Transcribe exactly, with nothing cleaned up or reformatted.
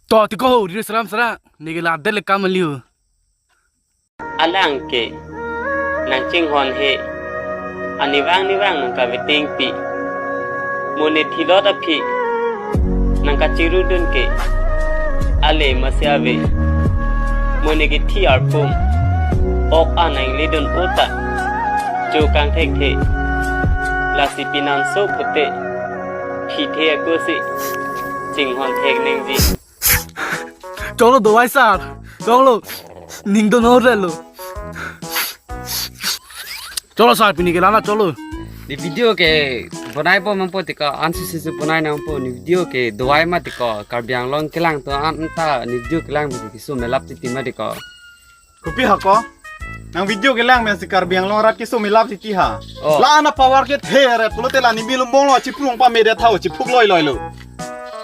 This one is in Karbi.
To, tiko ho, ri sram sra, neke la del kam liu. Alang ke, nang chinghon he, ani vang ni vang nang kavetingpi. Mo ne thilot aphi, nang kachirudun ke, ale masi ave. Mo ne ke thi arpum, ok anang lidun uta, chokang thekthe. Lasi pinanso pute, thi the ako si, chinghon thek nengji. Cholo dawai sir, cholo, ning do no relo. Cholo sir, pini ke lana cholo. Ne video ke bonai po mampo tiko, an si si si bonai nangpo, ne video ke dawai ma tiko, Karbi Anglong kelang to an ta ne video kelang bi kiso melap titi ma tiko. Kopi hako? Nang video kelang men si Karbi Anglong rat kiso melap titi ha. Oh. La ana power ke the ret pulote la ne bilumbong lo chiprung pa media thau chiphuk loi loi lo.